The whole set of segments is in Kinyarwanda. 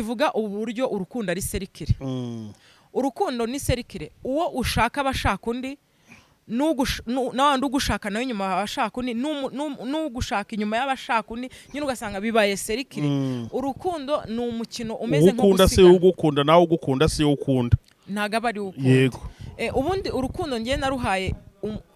Kivuga uburyo urukundo ari cercle. Urukundo ni cercle. Uwo ushaka aba ashaka undi, na wandi ugushaka nawe inyuma aba ashaka undi, n'ugushaka inyuma y'aba ashaka undi nyine, ugasanga bibaye cercle. Urukundo ni umukino umeze nko Uwukunda si gusiganwa. ugukunda, nawe ugukunda si ukunda. Ntabwo aba ari ukunda. Ubundi urukundo ngiye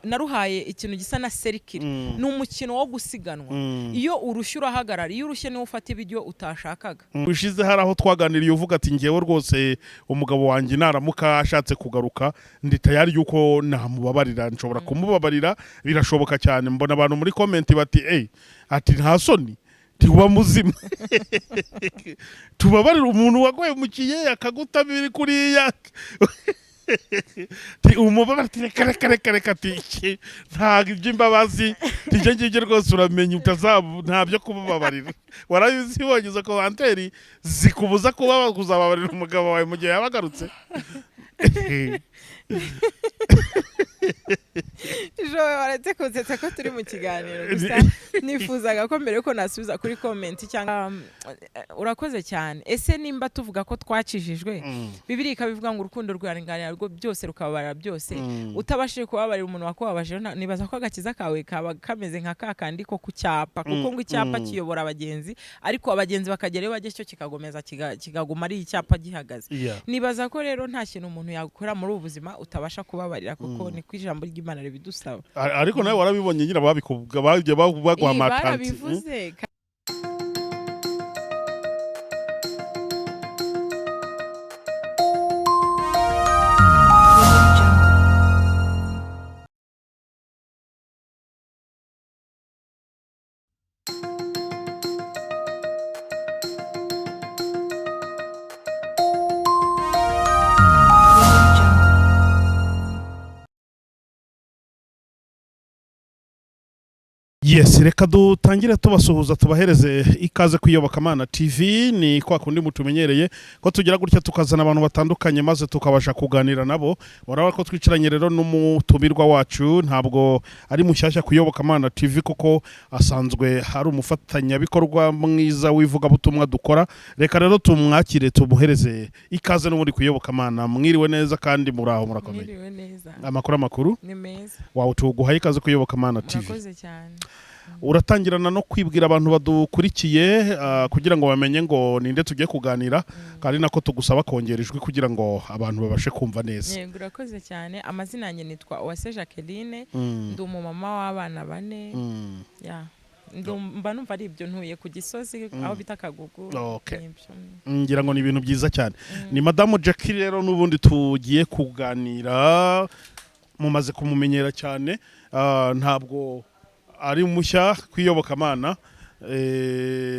naruhaye ikintu gisa na cercle. Ni umukino wo gusiganwa. Iyo urushye urahagarara, iyo urushye niwo ufata ibiryo utashakaga. Ushize hari aho twaganiriye uvuga ati: "Ngewe rwose umugabo wanjye naramuka ashatse kugaruka, ndi tayari yuko namubabarira, nshobora kumubabarira, birashoboka cyane." Mbona abantu muri comment bati: "Ey," ati, "nta soni, ntiuba muzima, tubabarira umuntu waguhemukiye akaguta biri kuriya?" Ti umubabara, ati: "Reka, reka, reka, reka," ati: "Iki, ntabwo iby'imbabazi tijye ngibyo rwose, uramenye utazabu nta byo kumubabarira." Warabizibonye izo commentaire zikubuza kuba kuzababarira umugabo wawe mu gihe yaba agarutse? Jowe, waretse kunsetsa ko turi mu kiganiro. Gusa nifuzaga ko mbere yuko nasubiza kuri comment cyangwa urakoze cyane. Ese nimba tuvuga ko twakijijwe, Bibiliya ikabivuga ngo urukundo rwihanganira rwo byose, rukababarira byose, utabashije kubabarira umuntu wakubabaje, nibaza ko agakiza kawe kaba kameze nka ka kandi ko ku cyapa, kuko ngo icyapa kiyobora abagenzi, ariko abagenzi bakagera iyo bajya cyo kikagomeza kikaguma ari icyapa gihagaze. Nibaza ko rero nta kintu umuntu yakora muri ubu buzima utabasha kubabarira, kuko niko ijambo ry'Imana ribidusaba. Ariko nawe warabibonye nyine, babikuvuga bagiye baguha Iyi, amatanti. Barabivuze. Jungle. Jungle. Yes, reka dutangire tubasuhuza, tubahereze ikaze ku Iyobokamana TV. Ni kwa kundi mutumenyereye ko tugira gutya tukazana abantu batandukanye maze tukabasha kuganira nabo. Urabona ko twicaranye rero n'umutumirwa wacu, ntabwo ari mushyashya ku Iyobokamana TV kuko asanzwe ari umufatanyabikorwa mwiza w'ivugabutumwa dukora. Reka rero tumwakire, tumuhereze ikaze n'ubundi ku Iyobokamana. Mwiriwe neza kandi muraho, murakomeye? Mwiriwe neza. Amakuru, amakuru? Ni meza. Wawe, tuguhaye ikaze ku Iyobokamana TV. Murakoze cyane. Uratangirana no kwibwira abantu badukurikiye kugira ngo bamenye ngo ninde tugiye kuganira, kandi nako tugusaba kongera ijwi kugira ngo abantu babashe kumva neza. Yego, urakoze cyane. Amazina yanjye nitwa Uwase Jacqueline. Ndi umumama w'abana bane. Ya, mba numva ari ibyo. Ntuye ku Gisozi aho bita Kagugu. Nibyo. Ngira ngo ni ibintu byiza cyane. Ni Madamu Jackie rero n'ubundi tugiye kuganira, mumaze kumumenyera cyane, ntabwo ari mushya ku Iyobokamana.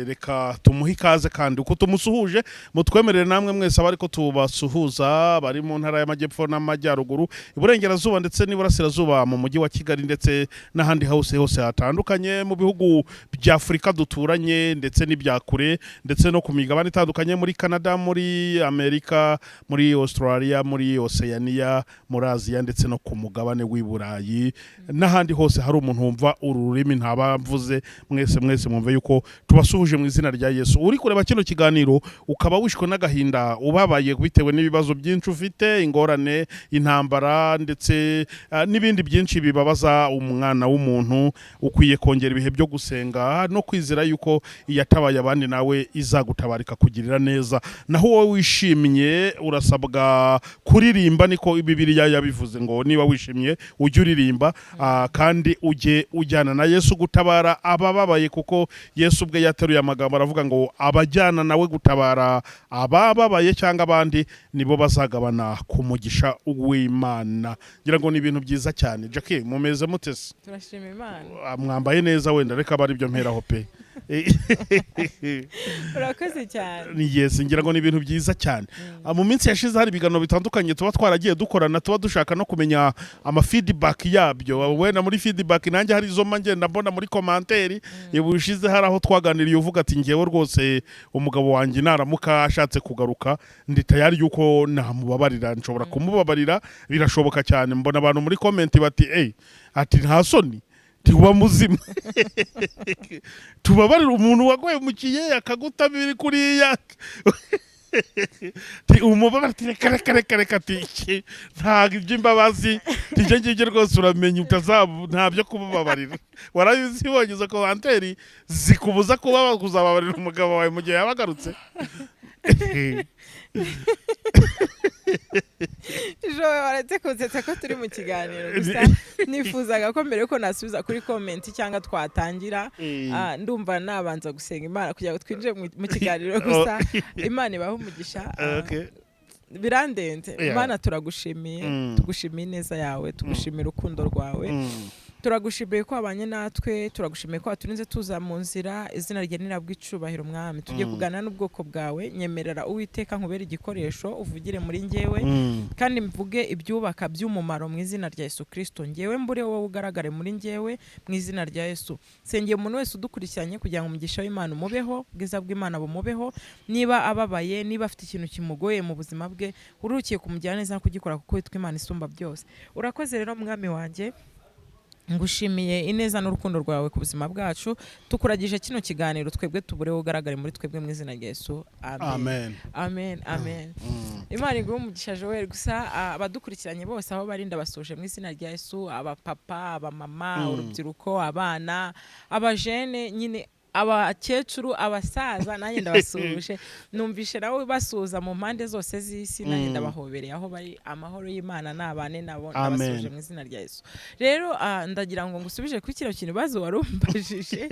Reka tumuhe ikaze, kandi uko tumusuhuje mutwemerere namwe mwese abari ko tubasuhuza, bari mu ntara y'Amajyepfo n'Amajyaruguru, Iburengerazuba ndetse n'Iburasirazuba, mu mujyi wa Kigali ndetse n'ahandi hose hose hatandukanye mu bihugu bya Afurika duturanye ndetse n'ibya kure, ndetse no ku migabane itandukanye, muri Canada, muri Amerika, muri Australia, muri Oceania, muri Aziya ndetse no ku mugabane w'i Burayi n'ahandi hose hari umuntu wumva uru rurimi ntaba mvuze. Mwese mwese mwumve yuko tubasuhuje mu izina rya Yesu. Uri kureba kino kiganiro ukaba wishwe n'agahinda, ubabaye bitewe n'ibibazo byinshi ufite, ingorane, intambara ndetse n'ibindi byinshi bibabaza umwana w'umuntu, ukwiye kongera ibihe byo gusenga no kwizera yuko iyatabaye abandi nawe izagutabara ikakugirira neza. Naho wowe wishimye urasabwa kuririmba, niko Bibiliya yabivuze ngo niba wishimye ujye uririmba, kandi ujye ujyana na Yesu gutabara abababaye, kuko Yesu ubwe yateruye amagambo aravuga ngo abajyana nawe gutabara abababaye cyangwa abandi nibo bazagabana ku mugisha w'Imana. Ngira ngo ni ibintu byiza cyane. Jackie, mumeze mutese? Turashima Imana. Mwambaye neza, wenda reka aba aribyo mperaho pe. Urakoze cyane. Yes, ngira ngo ni ibintu byiza cyane. Mu minsi yashize hari ibiganiro bitandukanye tuba twaragiye dukorana, tuba dushaka no kumenya ama feedback yabyo. Wenda muri feedback nanjye hari izo mba ngenda mbona muri commentaire. Ubushize hari aho twaganiriye uvuga ati: "Ngewe rwose umugabo wanjye naramuka ashatse kugaruka, ndi tayari yuko namubabarira, nshobora kumubabarira, birashoboka cyane." Mbona abantu muri comment bati: "Ey," ati, "nta soni, ntiuba muzima, tubabarira umuntu waguhemukiye akaguta biri kuriya?" Ti umubabaro, ati: "Reka, reka, reka, reka," ati: "Iki ntabwo iby'imbabazi, ibyo ngibyo rwose uramenya utazabu, nta byo kubabarira." Warabizibonye izo commentaire zikubuza kuba kuzababarira umugabo wawe mu gihe yaba agarutse? Jowe, waretse kunsetsa ko turi mu kiganiro gusa. Nifuzaga ko mbere yuko nasubiza kuri comment cyangwa twatangira, ndumva nabanza gusenga Imana kugira ngo twinjire mu kiganiro. Gusa Imana ibahe umugisha. Birandenze. Imana, turagushimiye. Tugushimiye ineza yawe, tugushimiye urukundo rwawe. Turagushimiye ko wabanye natwe, turagushimiye ko waturinze tuza mu nzira. Izina rye nirabwo icubahiro. Mwami, tugiye kuganira n'ubwoko bwawe. Nyemerera, Uwiteka, nkubere igikoresho, uvugire muri njyewe kandi mvuge ibyubaka by'umumaro mu izina rya Yesu Kirisito. Ngewe mbure, wowe ugaragare muri njyewe mu izina rya Yesu. Sengeye umuntu wese udukurikiranye kugira ngo umugisha w'Imana umubeho, ubwiza bw'Imana bumubeho. Niba ababaye, niba afite ikintu kimugoye mu buzima bwe, uruhukiye kumugira neza no kugikora, kuko witwa Imana isumba byose. Urakoze rero, Mwami wanjye. Ngushimiye ineza n'urukundo rwawe ku buzima bwacu. Tukuragije kino kiganiro, twebwe tubure, ugaragare muri twebwe mu izina rya Yesu, amen. Amen. Amen, amen. Imana iguhe umugisha, Joel. Gusa abadukurikiranye bose aho bari, ndabasuje mu izina rya Yesu: abapapa, abamama, urubyiruko, abana, abajene nyine, abakecuru, abasaza, nanjye ndabasuhuje. Numvishe nawe basuhuza mu mpande zose z'isi. Nanjye ndabahobereye aho bari. Amahoro y'Imana nabane nabo. Amen. Ndabasuhuje mu izina rya Yesu. Rero ndagira ngo ngusubije kuri kino kintu bazo wari umbajije.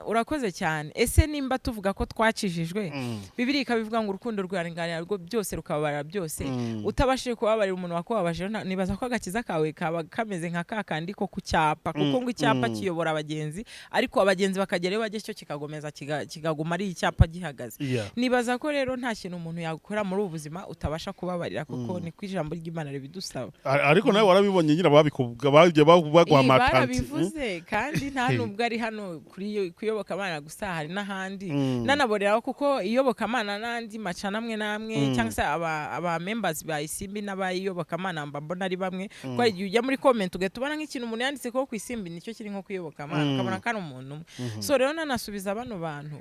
Urakoze cyane. Ese nimba tuvuga ko twakijijwe, Bibiliya ikaba ivuga ngo urukundo rwihanganira rwo byose, rukababarira byose, utabashije kubabarira umuntu wakubabaje, nibaza ko agakiza kawe kaba kameze nka ka kandi ko ku cyapa, kuko ngo icyapa kiyobora abagenzi, ariko abagenzi bakagera iyo bajya cyo kikagomeza kikaguma ari icyapa gihagaze. Nibaza ko rero nta kintu umuntu yakora muri ubu buzima utabasha kubabarira, kuko niko ijambo ry'Imana ribidusaba. Ariko nawe warabibonye nyine, babikuvuga, bagiye baguha Iyi, amatanti. Barabivuze, kandi nta nubwo ari hano kuri kuyobokamana gusa, hari n'ahandi. Nanaboreraho kuko iyobokamana n'andi macana amwe n'amwe, cyangwa se aba members ba Isimbi n'abayiyobokamana mba mbona ari bamwe, kuko hari igihe ujya muri comment ugahita ubona nk'ikintu umuntu yanditse ko ku Isimbi nicyo kiri nko kuyobokamana, ukabona ko ari umuntu umwe. So rero nanasubiza bano bantu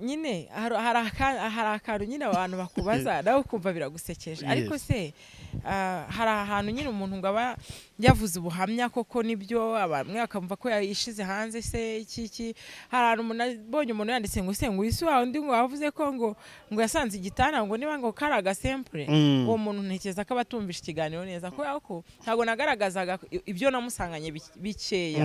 nyine, hari akantu nyine abantu bakubaza nawe ukumva biragusekeje. Ariko se hari ahantu nyine umuntu ngo aba yavuze ubuhamya koko nibyo, bamwe bakamva ko yishize hanze se iki iki. Hari ahantu umuntu abonye umuntu yanditse ngo se ngo isi wawe undi ngo wavuze ko ngo yasanze igitanda ngo niba ngo kari agasempure. Uwo muntu ntekereza ko aba atumvishe ikiganiro neza, kubera ko ntabwo nagaragazaga ibyo namusanganye bikeya.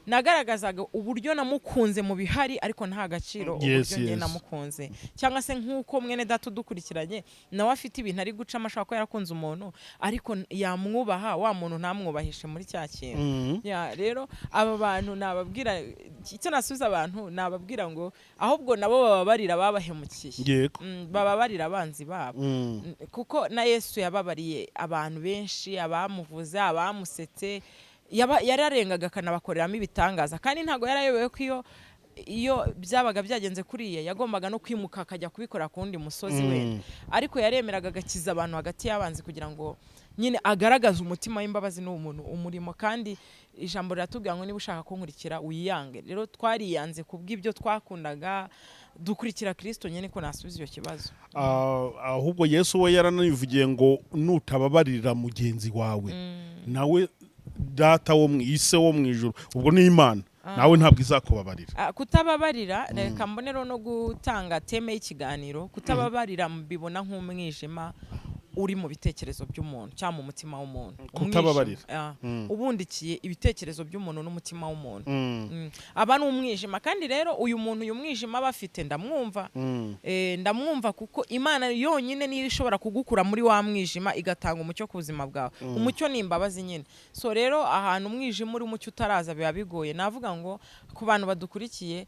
Nagaragazaga uburyo namukunze mu bihari, ariko nta gaciro uburyo njye namukunze, cyangwa se nk'uko mwene data udukurikiranye nawe afite ibintu ari gucamo, ashobora kuba yarakunze umuntu ariko yamwubaha, wa muntu ntamwubahishe muri cya kintu. Ya, rero aba bantu nababwira, icyo nasubiza abantu, nababwira ngo ahubwo nabo bababarira babahemukiye. Bababarira abanzi babo. Kuko na Yesu yababariye abantu benshi, abamuvuze, abamusetse, yararengaga akanabakoreramo ibitangaza, kandi ntabwo yarayobewe ko iyo byabaga byagenze kuriya yagombaga no kwimuka akajya kubikora ku wundi musozi wenda, ariko yaremeraga agakiza abantu hagati y'abanzi kugira ngo nyine agaragaze umutima w'imbabazi n'ubumuntu umurimo. Kandi ijambo riratubwira ngo niba ushaka kunkurikira wiyange. Rero twariyanze kubw'ibyo twakundaga, dukurikira Kirisito nyine. Ko nasubiza iyo kibazo. Ahubwo Yesu we yaranivugiye ngo nutababarira mugenzi wawe, nawe Data wo mu ise wo mu ijuru, ubwo ni Imana, nawe ntabwo izakubabarira. Kutababarira, reka mbonero no gutanga thème y'ikiganiro. Kutababarira mbibona nk'umwijima uri mu bitekerezo by'umuntu cyangwa mu mutima w'umuntu. Kutababarira. Umwijima, ubundikiye ibitekerezo by'umuntu n'umutima w'umuntu. Aba ni umwijima. Kandi rero uyu muntu, uyu mwijima aba afite, ndamwumva. Ndamwumva kuko Imana yonyine niyo ishobora kugukura muri wa mwijima, igatanga umucyo ku buzima bwawe. Umucyo ni imbabazi nyine. So rero ahantu umwijima uri, umucyo utaraza, biba bigoye. Navuga ngo ku bantu badukurikiye,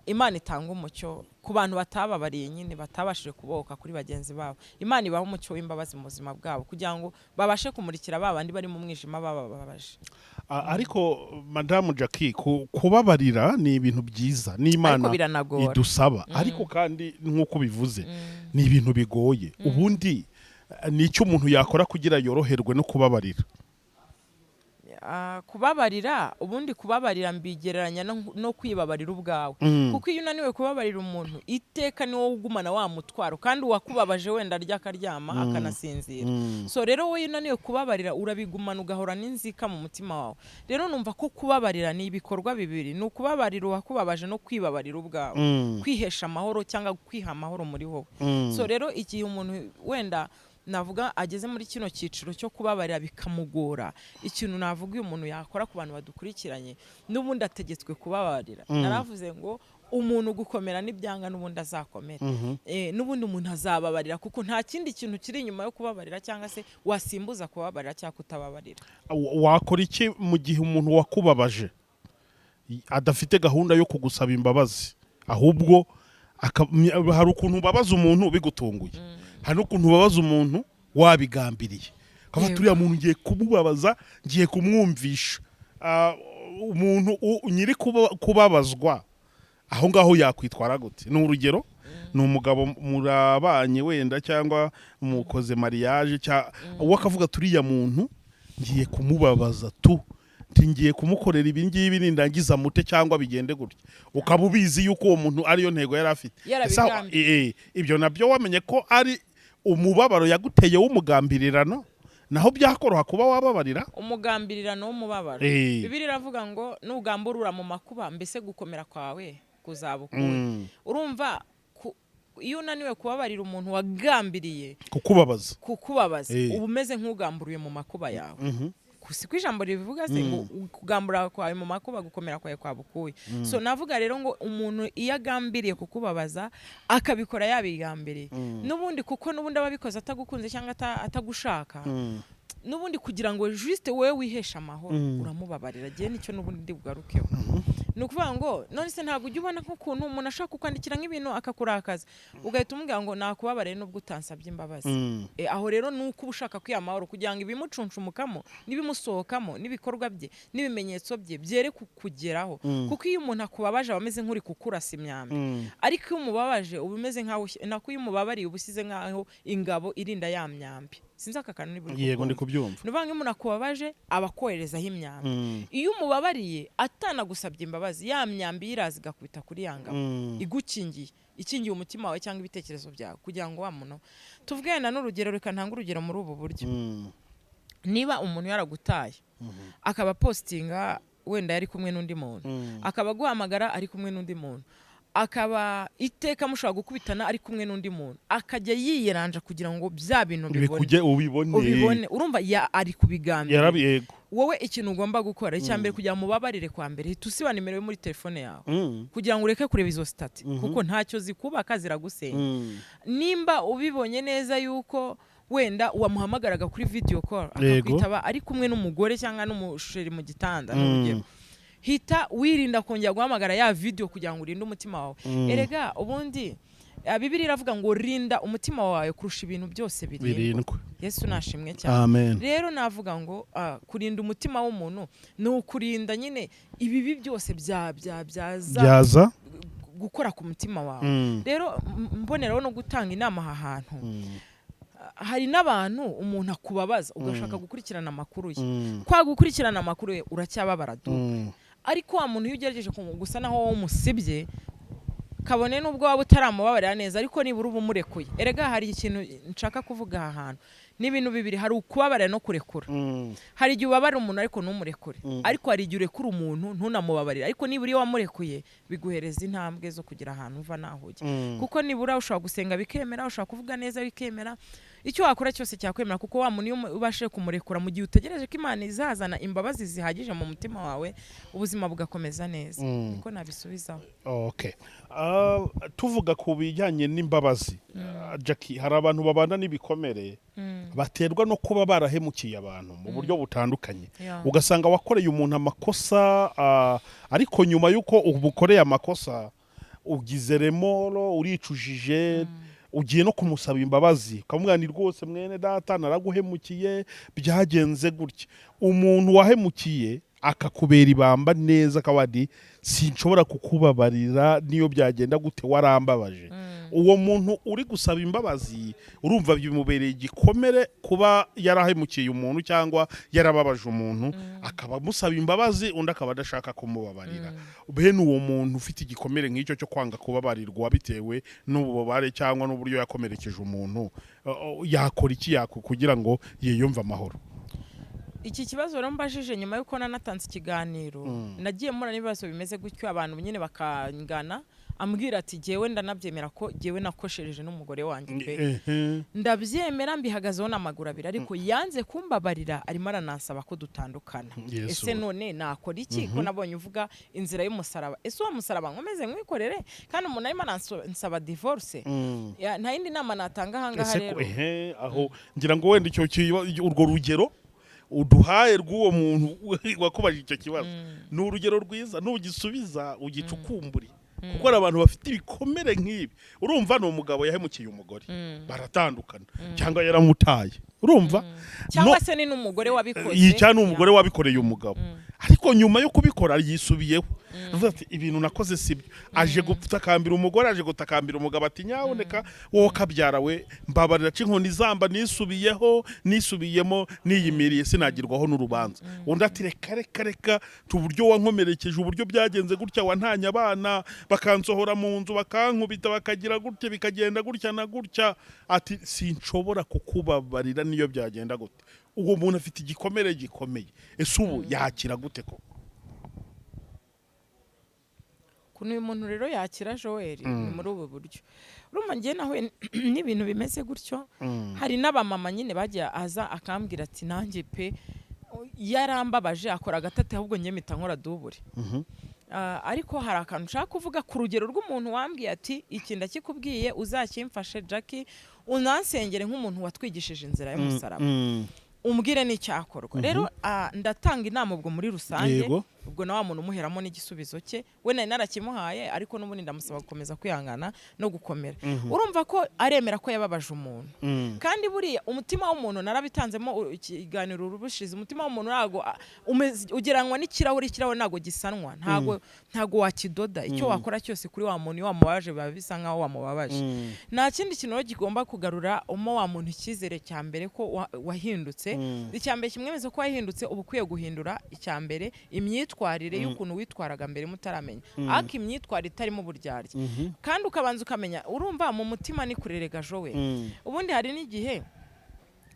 Imana itanga umucyo ku bantu batababariye nyine, batabashije kubohoka kuri bagenzi babo. Imana ibaha umucyo w'imbabazi mu buzima bwabo kugira ngo babashe kumurikira ba bandi bari mu mwijima babababaje. Ariko Madamu Jackie, kubabarira ni ibintu byiza n'Imana Ariko biranagora. idusaba, ariko kandi nk'uko bivuze ni ibintu bigoye. Ubundi ni icyo umuntu yakora kugira yoroherwe no kubabarira? Kubabarira, ubundi kubabarira mbigereranya no kwibabarira ubwawe, kuko iyo unaniwe kubabarira umuntu, iteka ni wowe ugumana wa mutwaro, kandi uwakubabaje wenda arya, akaryama, akanasinzira. So rero wowe iyo unaniwe kubabarira, urabigumana, ugahora n'inzika mu mutima wawe. Rero numva ko kubabarira ni ibikorwa bibiri: ni ukubabarira uwakubabaje no kwibabarira ubwawe, kwihesha amahoro cyangwa kwiha amahoro muri wowe. So rero igihe umuntu wenda navuga ageze muri kino cyiciro cyo kubabarira bikamugora, ikintu navuga uyu muntu yakora ku bantu badukurikiranye, n'ubundi ategetswe kubabarira. Naravuze ngo umuntu gukomera n'ibyanga n'ubundi azakomera. N'ubundi umuntu azababarira, kuko nta kindi kintu kiri inyuma yo kubabarira cyangwa se wasimbuza kubabarira cyangwa kutababarira. Wakora iki mu gihe umuntu wakubabaje adafite gahunda yo kugusaba imbabazi, ahubwo hari ukuntu ubabaza umuntu bigutunguye, hari n'ukuntu ubabaza umuntu wabigambiriye, ukaba turiya muntu ngiye kumubabaza, ngiye kumwumvisha. Umuntu nyiri kubabazwa aho ngaho yakwitwara gute? Ni urugero, ni umugabo murabanye wenda cyangwa mukoze mariage, uwo akavuga turiya muntu ngiye kumubabaza tu, nti ngiye kumukorera ibi ngibi, nindangiza mute cyangwa bigende gutya, ukaba ubizi yuko uwo muntu ariyo ntego yari afite. Ese Yarabigambiriye. Ibyo nabyo wamenye ko ari umubabaro yaguteye w'umugambirirano, naho byakoroha kuba wababarira? Umugambirirano w'umubabaro. Bibiliya iravuga ngo nugamburura mu makuba, mbese gukomera kwawe kuzaba ukuwe. Urumva iyo unaniwe kubabarira umuntu wagambiriye kukubabaza, kukubabaza, uba umeze nk'ugamburuye mu makuba yawe. Si ko ijambo ribivuga se ngo kugambura kwawe mu makuba, gukomera kwawe kwabukuye? So navuga rero ngo umuntu iyo agambiriye kukubabaza, akabikora yabigambiriye, n'ubundi kuko n'ubundi aba abikoze atagukunze cyangwa atagushaka, n'ubundi kugira ngo juste wowe wiheshe amahoro, uramubabarira. Agiye nicyo n'ubundi ndi bugarukeho. Ni ukuvuga ngo none se ntabwo ujya ubona nk'ukuntu umuntu ashaka kukwandikira nk'ibintu akakurakaza, ugahita umubwira ngo nakubabariye nubwo utansabye imbabazi? Aho rero ni uko uba ushaka kwiha amahoro, kugira ngo ibimucuncumukamo n'ibimusohokamo n'ibikorwa bye n'ibimenyetso bye byere kukugeraho, kuko iyo umuntu akubabaje aba ameze nk'uri kukurasa imyambi. Ariko iyo umubabaje uba umeze nkaho nako iyo umubabariye uba usize nkaho ingabo irinda ya myambi. Sinzi aka kantu niba uri Yego, ndi kukumva. kubyumva. Ni ukuvuga ngo iyo umuntu akubabaje aba akoherezaho imyambi. Iyo umubabariye atanagusabye imbabazi, ya myambi yiraza igakubita kuri ya ngabo igukingiye, ikingiye umutima wawe cyangwa ibitekerezo byawe, kugira ngo wa muntu, tuvuge wenda n'urugero, reka ntange urugero muri ubu buryo. Niba umuntu yaragutaye, akaba postinga wenda yari kumwe n'undi muntu, akaba aguhamagara ari kumwe n'undi muntu, akaba iteka mushobora gukubitana ari kumwe n'undi muntu, akajya yiyeranja kugira ngo bya bintu bibone, bikujye ubibone, ubibone, urumva ari kubigambira. Yego. Wowe ikintu ugomba gukora icya mbere kugira ngo mubabarire kwa mbere, hita usiba nimero yo muri telefone yawe, kugira ngo ureke kureba izo status, kuko ntacyo zikubaka, ziragusenya. Nimba ubibonye neza yuko wenda wamuhamagaraga kuri video call akakwitaba ari kumwe n'umugore cyangwa n'umusheri mu gitanda, n'urugero, hita wirinda kongera guhamagara ya video kugira ngo urinde umutima wawe. Erega ubundi Bibiliya iravuga ngo rinda umutima wawe kurusha ibintu byose birindwa. Birindwa. Yesu nashimwe cyane. Amen. Rero navuga ngo kurinda umutima w'umuntu ni ukurinda nyine ibibi byose bya bya byaza byaza gukora ku mutima wawe. Rero mboneraho no gutanga inama aha hantu. Hari n'abantu umuntu akubabaza ugashaka gukurikirana amakuru ye. Kwa gukurikirana amakuru ye uracyababara du. Ariko wa muntu iyo ugerageje gusa naho wowe umusibye, kabone n'ubwo waba utaramubabarira neza, ariko nibura uba umurekuye. Erega hari ikintu nshaka kuvuga aha hantu: ni ibintu bibiri, hari ukubabarira no kurekura. Hari igihe ubabarira umuntu ariko ntumurekure, ariko hari igihe urekura umuntu ntunamubabarire, ariko nibura iyo wamurekuye biguhereza intambwe zo kugira ahantu uva n'aho ujya, kuko nibura ushobora gusenga bikemera, ushobora kuvuga neza bikemera, icyo wakora cyose cyakwemera, kuko wa muntu iyo ubashije kumurekura mu gihe utegereje ko Imana izazana imbabazi zihagije mu mutima wawe, ubuzima bugakomeza neza. Niko nabisubizaho. Okay. Tuvuga ku bijyanye n'imbabazi, Jackie, hari abantu babana n'ibikomere baterwa no kuba barahemukiye abantu mu buryo butandukanye, ugasanga wakoreye umuntu amakosa, ariko nyuma y'uko umukoreye amakosa ugize remords, uricujije, ugiye no kumusaba imbabazi, ukamubwira ni rwose mwene data naraguhemukiye, byagenze gutya. Umuntu wahemukiye Akakubera ibamba neza, akaba ati: "Sinshobora kukubabarira niyo byagenda gute, warambabaje." Uwo muntu uri gusaba imbabazi, urumva bimubereye igikomere kuba yarahemukiye umuntu cyangwa yarababaje umuntu, akaba amusaba imbabazi, undi akaba adashaka kumubabarira. Bene uwo muntu ufite igikomere nk'icyo cyo kwanga kubabarirwa bitewe n'ububabare cyangwa n'uburyo yakomerekeje umuntu, yakora iki kugira ngo yiyumve amahoro? Iki kibazo rero mbajije nyuma y'uko nanatanze ikiganiro, nagiye mpura n'ibibazo bimeze gutyo, abantu nyine bakangana, ambwira ati: "Jyewe ndanabyemera ko jyewe nakoshereje n'umugore wanjye pe, ndabyemera, mbihagazeho n'amaguru abiri, ariko yanze kumbabarira, arimo aranansaba ko dutandukana." Yesu. Ese none nakora iki, ko nabonye uvuga inzira y'umusaraba? Ese uwo musaraba nkomeze nkwikorere kandi umuntu arimo aransaba divorce? Ya, nta yindi nama natanga ahangaha Ese rero. Aho ngira ngo wenda icyo urwo rugero uduhaye rw'uwo muntu wakubajije icyo kibazo ni urugero rwiza, nugisubiza ugicukumbure, kuko hari abantu bafite ibikomere nk'ibi. Urumva, ni umugabo yahemukiye umugore, baratandukana, cyangwa yaramutaye, urumva? Cyangwa se ni n'umugore wabikoze. Iyi cyangwa ni umugore wabikoreye umugabo, ariko nyuma yo kubikora yisubiyeho, avuga ati: "Ibintu nakoze sibyo." Aje gutakambira umugore, aje gutakambira umugabo ati: "Nyaboneka wowe kabyara we, mbabarira, ca inkoni izamba, nisubiyeho, nisubiyemo, niyimiriye, sinagirwaho n'urubanza." Undi ati: "Reka, reka, reka, uburyo wankomerekeje, uburyo byagenze gutya, wantanye abana, bakansohora mu nzu, bakankubita, bakagira gutya, bikagenda gutya na gutya," ati: "Sinshobora kukubabarira niyo byagenda gute." Uwo muntu afite igikomere gikomeye. Ese ubu yakira gute koko? Ukuntu uyu muntu rero yakira, Joel, ni muri ubu buryo. Urumva, njye nahuye n'ibintu bimeze gutyo. Hari n'abamama nyine bagiye aza akambwira ati: "Nanjye pe, yarambabaje, akora agatati, ahubwo njye mpita nkora double." Ariko hari akantu nshaka kuvuga ku rugero rw'umuntu wambwiye ati: "Iki ndakikubwiye, uzakimfashe Jackie, unansengere nk'umuntu watwigishije inzira y'umusaraba, umbwire n'icyakorwa." Rero ndatanga inama ubwo muri rusange. Ubwo na wa muntu umuheramo n'igisubizo cye, we nari narakimuhaye, ariko n'ubundi ndamusaba gukomeza kwihangana no gukomera. Urumva ko aremera ko yababaje umuntu, kandi buriya umutima w'umuntu, narabitanzemo ikiganiro urubushize, umutima w'umuntu ntabwo ugereranywa n'ikirahure. Ikirahure ntabwo gisanwa, ntabwo wakidoda. Icyo wakora cyose kuri wa muntu, iyo wamubabaje biba bisa nkaho wamubabaje. Nta kindi kintu rero kigomba kugarura umo wa muntu icyizere cya mbere ko wahindutse. Icya mbere kimwemeza ko wahindutse, uba ukwiye guhindura icya mbere imyitwarire y'ukuntu witwaraga mbere mutaramenya, ariko imyitwarire itarimo uburyarya, kandi ukabanza ukamenya. Urumva, mu mutima ni kurerega, Jowe. Ubundi hari n'igihe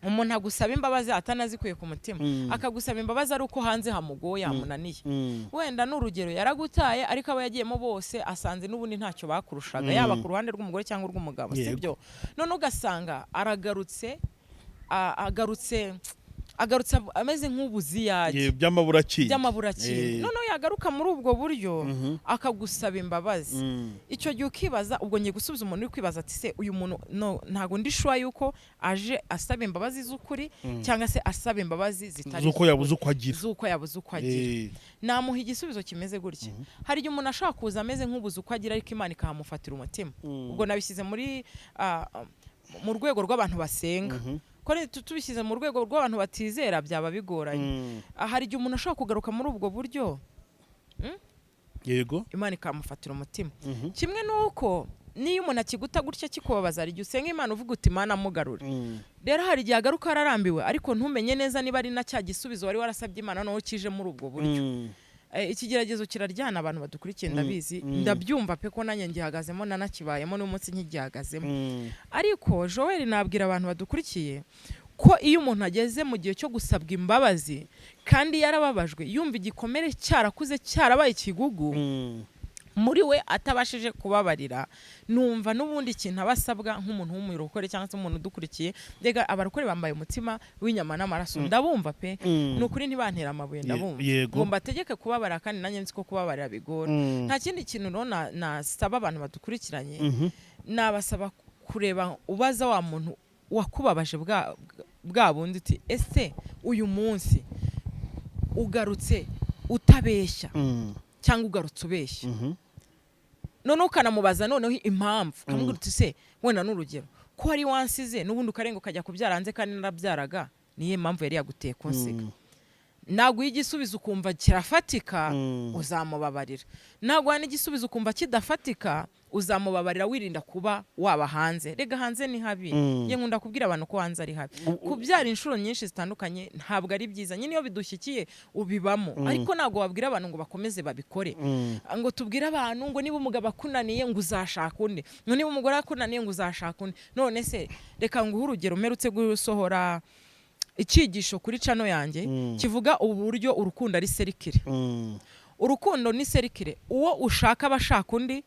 umuntu agusaba imbabazi atanazikuye ku mutima, akagusaba imbabazi ari uko hanze hamugoye, hamunaniye. Wenda ni urugero, yaragutaye, ariko abo yagiyemo bose asanze n'ubundi ntacyo bakurushaga, yaba ku ruhande rw'umugore cyangwa urw'umugabo, sibyo? None ugasanga aragarutse, agarutse ameze nk'ubuziyage. By'amaburakindi. By'amaburakindi. Noneho yagaruka muri ubwo buryo, akagusaba imbabazi. Icyo gihe ukibaza, ubwo ngiye gusubiza umuntu uri kwibaza ati: "Se uyu muntu, no, ntabwo ndi sure yuko aje asaba imbabazi z'ukuri cyangwa se asaba imbabazi zitari z'uko yabuze uko agira." Z'uko yabuze uko agira. Namuha igisubizo kimeze gutya: hari igihe umuntu ashobora kuza ameze nk'ubuze uko agira, ariko Imana ikahamufatira umutima. Ubwo nabishyize muri mu rwego rw'abantu basenga, ko tubishyize mu rwego rw'abantu batizera byaba bigoranye. Hari igihe umuntu ashobora kugaruka muri ubwo buryo, Imana ikamufatira umutima. Kimwe n'uko niyo umuntu akiguta gutya kikubabaza, hari igihe usenga Imana uvuga uti: "Imana, amugarure." Rero hari igihe agaruka yararambiwe, ariko ntumenye neza niba ari na cya gisubizo wari warasabye Imana noneho kije muri ubwo buryo. Ikigeragezo kiraryana, abantu badukurikiye, ndabizi, ndabyumva pe, ko nanjye ngihagazemo, nanakibayemo, n'umunsi nkigihagazemo. Ariko Joel, nabwira abantu badukurikiye ko iyo umuntu ageze mu gihe cyo gusabwa imbabazi kandi yarababajwe, yumva igikomere cyarakuze, cyarabaye ikigugu muri we, atabashije kubabarira, numva n'ubundi ikintu aba asabwa nk'umuntu w'umurokore cyangwa se umuntu udukurikiye, mbega abarokore bambaye umutima w'inyama n'amaraso, ndabumva pe, ni ukuri, ntibantera amabuye, ndabumva, ngo mbategeke kubabarira kandi nanjye nzi ko kubabarira bigora. Nta kindi kintu rero nasaba abantu badukurikiranye, nabasaba kureba, ubaza wa muntu wakubabaje bwa bundi uti: "Ese uyu munsi ugarutse utabeshya cyangwa ugarutse ubeshya?" Noneho ukanamubaza noneho impamvu, ukamubwira uti: "Se wenda ni urugero, ko wari wansize n'ubundi ukarenga ukajya kubyara hanze kandi narabyaraga, niyo mpamvu yari yaguteye kunsiga?" Naguha igisubizo ukumva kirafatika, uzamubabarira. Naguha n'igisubizo ukumva kidafatika, uzamubabarira, wirinda kuba waba hanze. Rega hanze ni habi. Njye nkunda kubwira abantu ko hanze ari habi. Kubyara inshuro nyinshi zitandukanye ntabwo ari byiza nyine. Iyo bidushyikiye ubibamo, ariko ntabwo wabwira abantu ngo bakomeze babikore, ngo tubwire abantu ngo niba umugabo akunaniye ngo uzashaka undi, ngo niba umugore akunaniye ngo uzashaka undi. None se reka nguhe urugero: mperutse gusohora icyigisho kuri channel yanjye kivuga uburyo urukundo ari circle. Urukundo ni circle. Uwo ushaka aba ashaka undi,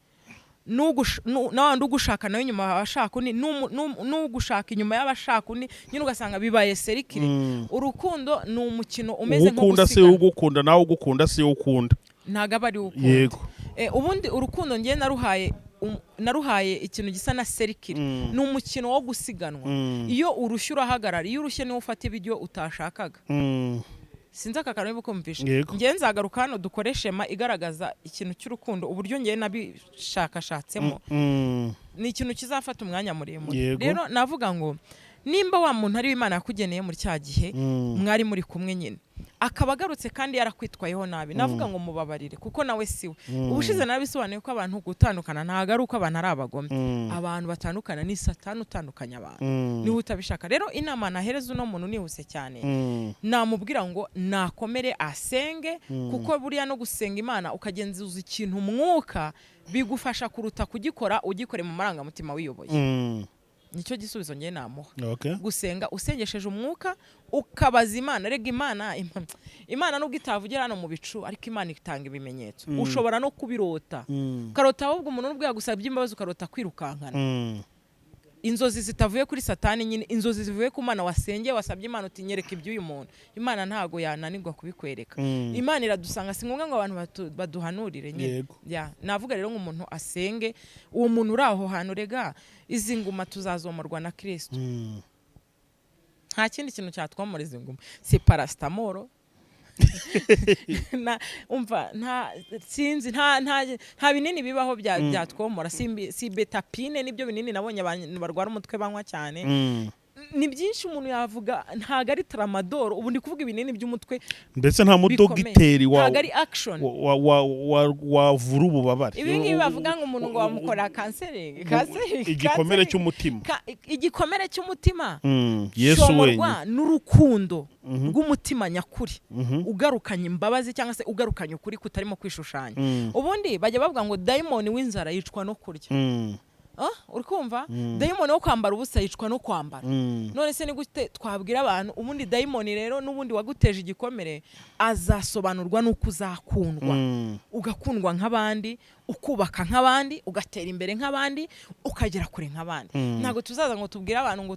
na wandi ugushaka nawe inyuma aba ashaka undi, n'ugushaka inyuma y'aba ashaka undi nyine, ugasanga bibaye circle. Urukundo ni umukino umeze nko Uwukunda si gusiganwa. ugukunda, nawe ugukunda si ukunda. Ntabwo aba ari we ukunda. Ubundi urukundo ngiye naruhaye ikintu gisa na circle. Ni umukino wo gusiganwa. Iyo urushye urahagarara. Iyo urushye niwo ufata ibiryo utashakaga. Sinzi aka kantu niba ukumvisha. Yego. Ngewe nzagaruka hano dukore schéma igaragaza ikintu cy'urukundo, uburyo ngewe nabishakashatsemo. Ni ikintu kizafata umwanya muremure. Rero navuga ngo nimba wa muntu ari we Imana yakugeneye muri cya gihe mwari muri kumwe nyine, akaba agarutse kandi yarakwitwayeho nabi, navuga ngo mubabarire, kuko nawe si we. Ubushize narabisobanuye ko abantu gutandukana ntabwo ari uko abantu ari abagome. Abantu batandukana ni Satani utandukanya abantu, niwe utabishaka. Rero inama nahereza uno muntu nihuse cyane, namubwira ngo nakomere, asenge, kuko buriya no gusenga Imana ukagenzuza ikintu umwuka bigufasha kuruta kugikora ugikore mu marangamutima wiyoboye. Nicyo gisubizo ngiye namuha. Gusenga usengesheje umwuka, ukabaza Imana. Rega Imana nubwo itavugira hano mu bicu, ariko Imana itanga ibimenyetso. Ushobora no kubirota, ukarota ahubwo umuntu nubwo yagusabye imbabazi, ukarota kwirukankana. Inzozi zitavuye kuri Satani nyine, inzozi zivuye ku Mana, wasengeye, wasabye Imana uti: "Nyereka iby'uyu muntu." Imana ntago yananirwa kubikwereka. Imana iradusanga, si ngombwa ngo abantu baduhanurire nyine. Ya, navuga rero ngo umuntu asenge, uwo muntu uri aho hantu. Rega izi nguma tuzazomorwa na Kirisito. Nta kindi kintu cyatwomora izi nguma, si paracetamol. Umva, nta sinzi, nta binini bibaho byatwomora, si betapine, nibyo binini nabonye abantu barwara umutwe banywa cyane. Ni byinshi umuntu yavuga, ntabwo ari tramadol. Ubu ndi kuvuga ibinini by'umutwe Ndetse nta bikomeye. mudogiteri wa Ntabwo ari action. wavura ububabare. Ibi ngibi bavuga ngo umuntu ngo bamukora counseling. Igikomere cy'umutima. Igikomere cy'umutima Yesu wenyine. cyomorwa n'urukundo rw'umutima nyakuri, ugarukanye imbabazi cyangwa se ugarukanye ukuri kutarimo kwishushanya. Ubundi bajya bavuga ngo dayimoni w'inzara yicwa no kurya. Ah, uri kumva? Dayimoni wo kwambara ubusa yicwa no kwambara. None se ni gute twabwira abantu? Ubundi dayimoni rero n'ubundi waguteje igikomere azasobanurwa n'uko uzakundwa, ugakundwa nk'abandi, ukubaka nk'abandi, ugatera imbere nk'abandi, ukagera kure nk'abandi. Ntabwo tuzaza ngo tubwire abantu ngo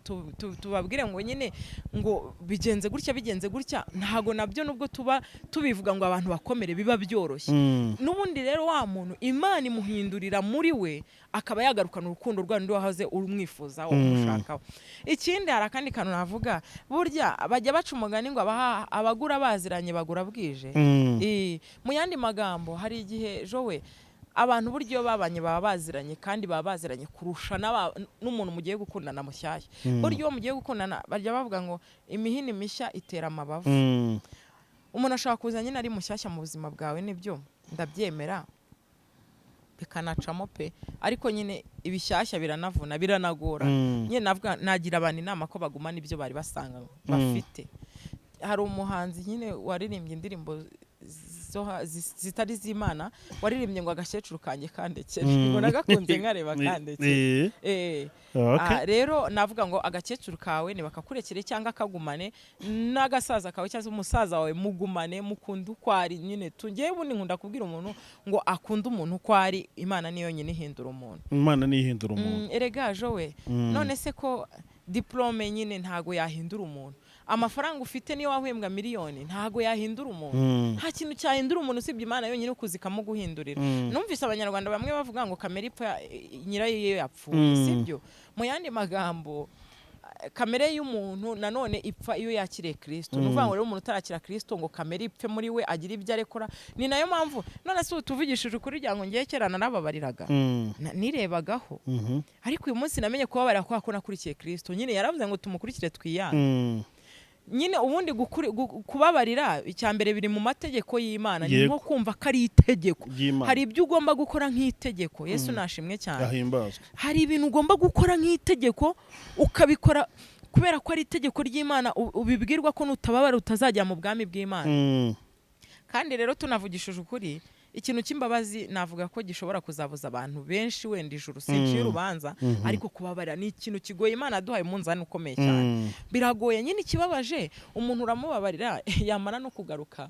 tubabwire ngo nyine ngo bigenze gutya, bigenze gutya. Ntabwo nabyo, nubwo tuba tubivuga ngo abantu bakomere, biba byoroshye. N'ubundi rero wa muntu Imana imuhindurira muri we, akaba yagarukana urukundo rwa rundi wahoze urumwifuzaho, umushakaho. Ikindi, hari akandi kantu navuga: burya bajya baca umugani ngo abagura baziranye bagura bwije. Mu yandi magambo, hari igihe jowe abantu burya iyo babanye baba baziranye, kandi baba baziranye kurusha n'umuntu mugiye gukundana mushyashya. Burya iyo mugiye gukundana, bajya bavuga ngo imihini mishya itera amabavu. Umuntu ashobora kuza nyine ari mushyashya mu buzima bwawe, nibyo ndabyemera, bikanacamo pe, ariko nyine ibishyashya biranavuna, biranagora. Nyine navuga, nagira abantu inama ko bagumana ibyo bari basanga bafite. Hari umuhanzi nyine waririmbye indirimbo zitari iz'Imana, waririmbye ngo agakecuru kanjye kandekere, ngo nagakunze nkareba kandekere. Rero navuga ngo agakecuru kawe ntibakakurekere cyangwa kagumane, n'agasaza kawe cyangwa se umusaza wawe mugumane, mukunde uko ari nyine. Tugiye, ubundi nkunda kubwira umuntu ngo akunde umuntu uko ari. Imana niyo nyine ihindura umuntu. Imana niyo ihindura umuntu. Erega jowe, none se ko diplôme nyine ntago yahindura umuntu, amafaranga ufite niyo wahembwa miliyoni ntago yahindura umuntu, nta kintu cyahindura umuntu usibye Imana yonyine ukuza ikamuguhindurira. Numvise Abanyarwanda bamwe bavuga ngo kamere ipfa nyirayo iyo yapfuye. Sibyo? Mu yandi magambo, kamere y'umuntu nanone ipfa iyo yakiriye Kirisito. Ni ukuvuga ngo rero umuntu utarakira Kirisito ngo kamere ipfe muri we, agire ibyo arekora. Ni nayo mpamvu none se ubu tuvugishije ukuri, kugira ngo ngiye kera narababariraga, nirebagaho, ariko uyu munsi namenye kubabarira kubera ko nakurikiye Kirisito. Nyine yaravuze ngo tumukurikire twiyange. Nyine ubundi kubabarira, icya mbere biri mu mategeko y'Imana, ni nko kumva ko ari itegeko. Ry'Imana. Hari ibyo ugomba gukora nk'itegeko. Yesu nashimwe cyane. Ahimbazwe. Hari ibintu ugomba gukora nk'itegeko, ukabikora kubera ko ari itegeko ry'Imana, ubibwirwa ko nutababara utazajya mu bwami bw'Imana. Kandi rero tunavugishije ukuri, ikintu cy'imbabazi navuga ko gishobora kuzabuza abantu benshi wenda ijuru, sinciye urubanza, ariko kubabarira ni ikintu kigoye. Imana yaduhaye umunzani ukomeye cyane. Biragoye nyine. Ikibabaje, umuntu uramubabarira, yamara no kugaruka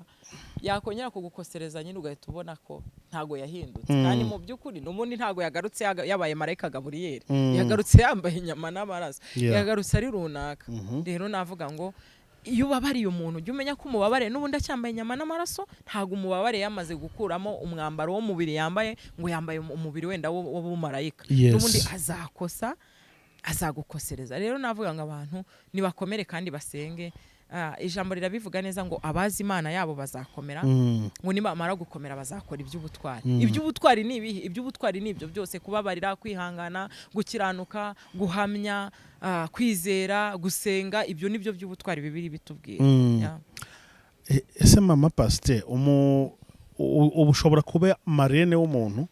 yakongera kugukosereza, nyine ugahita ubona ko ntago yahindutse. Kandi mu by'ukuri n'ubundi ntago yagarutse yabaye marayika Gaburiyeri. Yagarutse yambaye inyama n'amaraso. Yagarutse ari runaka. Rero navuga ngo iyo ubabariye umuntu, jya umenya ko umubabare n'ubundi acyambaye inyama n'amaraso. Ntabwo umubabare yamaze gukuramo umwambaro w'umubiri yambaye, ngo yambaye umubiri wenda w'ubumarayika. N'ubundi azakosa, azagukosereza. Rero navuga ngo abantu nibakomere kandi basenge. Ijambo rirabivuga neza ngo abazi Imana yabo bazakomera, ngo nibamara gukomera bazakora iby'ubutwari. Iby'ubutwari ni ibihe? Iby'ubutwari ni ibyo byose: kubabarira, kwihangana, gukiranuka, guhamya, kwizera, gusenga. Ibyo ni byo by'ubutwari Bibiliya bitubwira. Yeah. Ese mama pasiteri, ubu ushobora kuba marraine w'umuntu?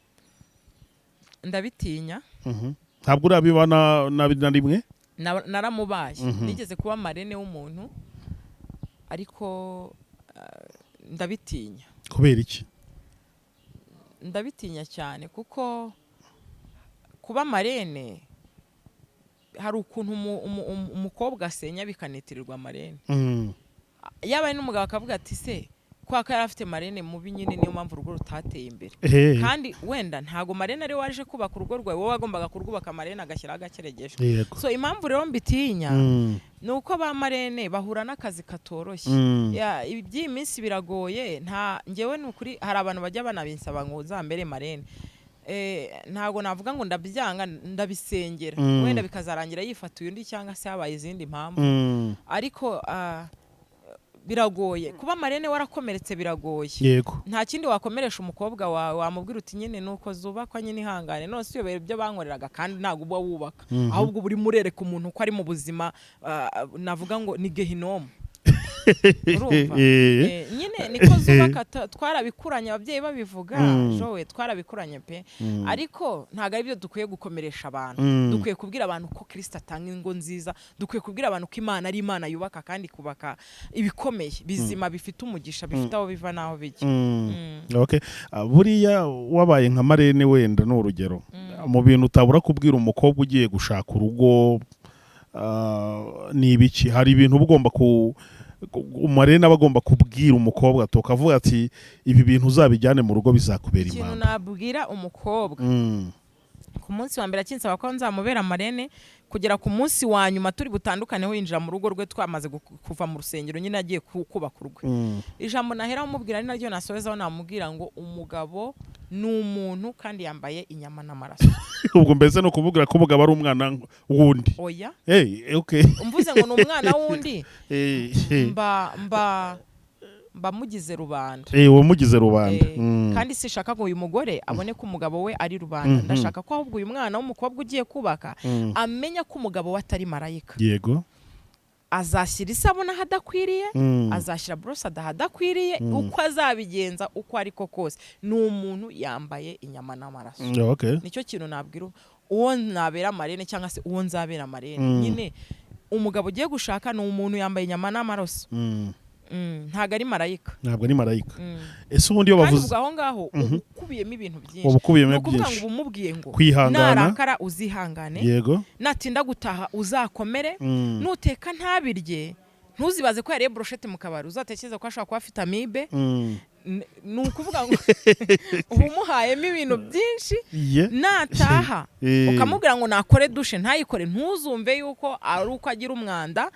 Ndabitinya. Ntabwo urabiba na rimwe? Naramubaye. Nigeze kuba marraine w'umuntu, ariko ndabitinya. Kubera iki? Ndabitinya cyane kuko kuba marraine, hari ukuntu umukobwa asenya bikanitirirwa marraine. Yaba ari n'umugabo, akavuga ati: "Se kwa ko yari afite marraine mubi, nyine niyo mpamvu urugo rutateye imbere." Kandi wenda ntago marraine ariwe waje kubaka urugo rwawe, wowe wagombaga kurwubaka, marraine agashyiraho agakeregesho. So impamvu rero mbitinya ni uko ba marraine bahura n'akazi katoroshye. Ya, iby'iyi minsi biragoye. Nta ngewe, ni ukuri, hari abantu bajya banabinsaba ngo nzambere marraine. Ntago navuga ngo ndabyanga, ndabisengera. Wenda bikazarangira yifatuye undi cyangwa se habaye izindi mpamvu. Ariko biragoye kuba marraine warakomeretse, biragoye. Nta kindi wakomeresha umukobwa wawe, wamubwira uti: "Nyine nuko zubakwa, nyine ihangane." None si uyobera ibyo bankoreraga? Kandi ntabwo uba wubaka, ahubwo uba urimo urereka umuntu ko ari mu buzima, navuga ngo ni gehinomu. Urumva? Nyine niko zubaka, twarabikuranye ababyeyi babivuga. Jowe, twarabikuranye pe. Ariko ntabwo ari byo dukwiye gukomeresha abantu. Dukwiye kubwira abantu ko Kirisita atanga ingo nziza. Dukwiye kubwira abantu ko Imana ari Imana yubaka, kandi ikubaka ibikomeye, bizima, bifite umugisha, bifite aho biva n'aho bijya. Okay. Buriya wabaye nka marraine, wenda ni urugero, mu bintu utabura kubwira umukobwa ugiye gushaka urugo, ni ibiki? Hari ibintu uba ugomba umarraine aba agomba kubwira umukobwa, tukavuga ati: "Ibi bintu uzabijyane mu rugo, bizakubera Ikintu impamba." nabwira umukobwa, ku munsi wa mbere akinsaba ko nzamubera marraine kugera ku munsi wa nyuma turi butandukaneho, yinjira mu rugo rwe twamaze kuva mu rusengero, nyine agiye kubaka urwe, ijambo naheraho mubwira ari naryo nasorezaho, namubwira ngo umugabo ni umuntu kandi yambaye inyama n'amaraso. Ubwo mbese ni ukubwira ko umugabo ari umwana wundi? Oya. Hey, okay. Mvuze ngo ni umwana w'undi, mba mugize rubanda. Wamugize rubanda. Kandi sishaka ngo uyu mugore abone ko umugabo we ari rubanda. Ndashaka ko ahubwo uyu mwana w'umukobwa ugiye kubaka amenya ko umugabo we atari marayika. Azashyira isabune ahadakwiriye, azashyira borosada ahadakwiriye, uko azabigenza uko ariko kose, ni umuntu yambaye inyama n'amaraso. Nicyo kintu nabwira uwo nabera marraine cyangwa se uwo nzabera marraine. Nyine umugabo ugiye gushaka ni umuntu yambaye inyama n'amaraso. Ntabwo ari marayika. Ntabwo ari marayika. Ese ubundi iyo Kandi bavuze ubwo aho ngaho uba ukubiyemo ibintu byinshi. Uba ukubiyemo Ni ukuvuga ngo byinshi. uba umubwiye ngo Kwihangana. narakara uzihangane, natinda gutaha uzakomere, nuteka ntabirye ntuzibaze ko yariye brochette mu kabari, uzatekereza ko ashobora kuba afite amibe. Ni ukuvuga ngo uba umuhayemo ibintu byinshi. Nataha ukamubwira ngo nakore douche ntayikore, ntuzumve yuko ari uko agira umwanda,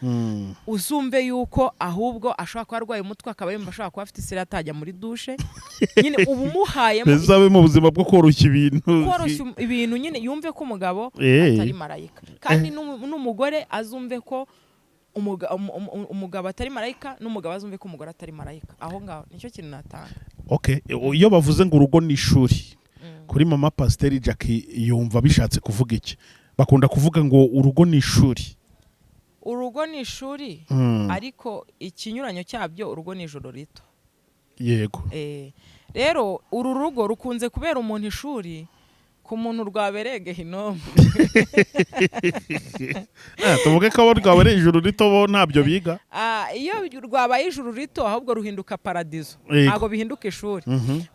uzumve yuko ahubwo ashobora kuba arwaye umutwe, akaba yumva ashobora kuba afite iseri, atajya muri douche. Nyine uba umuhayemo Mbese abe mu buzima bwo koroshya ibintu. Koroshya ibintu nyine, yumve ko umugabo atari marayika. Kandi n'umugore azumve ko umugabo atari marayika, n'umugabo azumve ko umugore atari marayika. Aho ngaho nicyo kintu natanga. Okay, iyo bavuze ngo urugo ni ishuri, kuri mama pasiteri Jackie yumva bishatse kuvuga iki? Bakunda kuvuga ngo urugo ni ishuri. Urugo ni ishuri, ariko ikinyuranyo cyabyo, urugo ni ijoro rito. Rero uru rugo rukunze kubera umuntu ishuri ku muntu rwabereye gehinomu. Tuvuge ko abo rwabereye ijuru rito bo ntabyo biga. Ah, iyo rwabaye ijuru rito, ahubwo ruhinduka paradizo. Ntabwo bihinduka ishuri,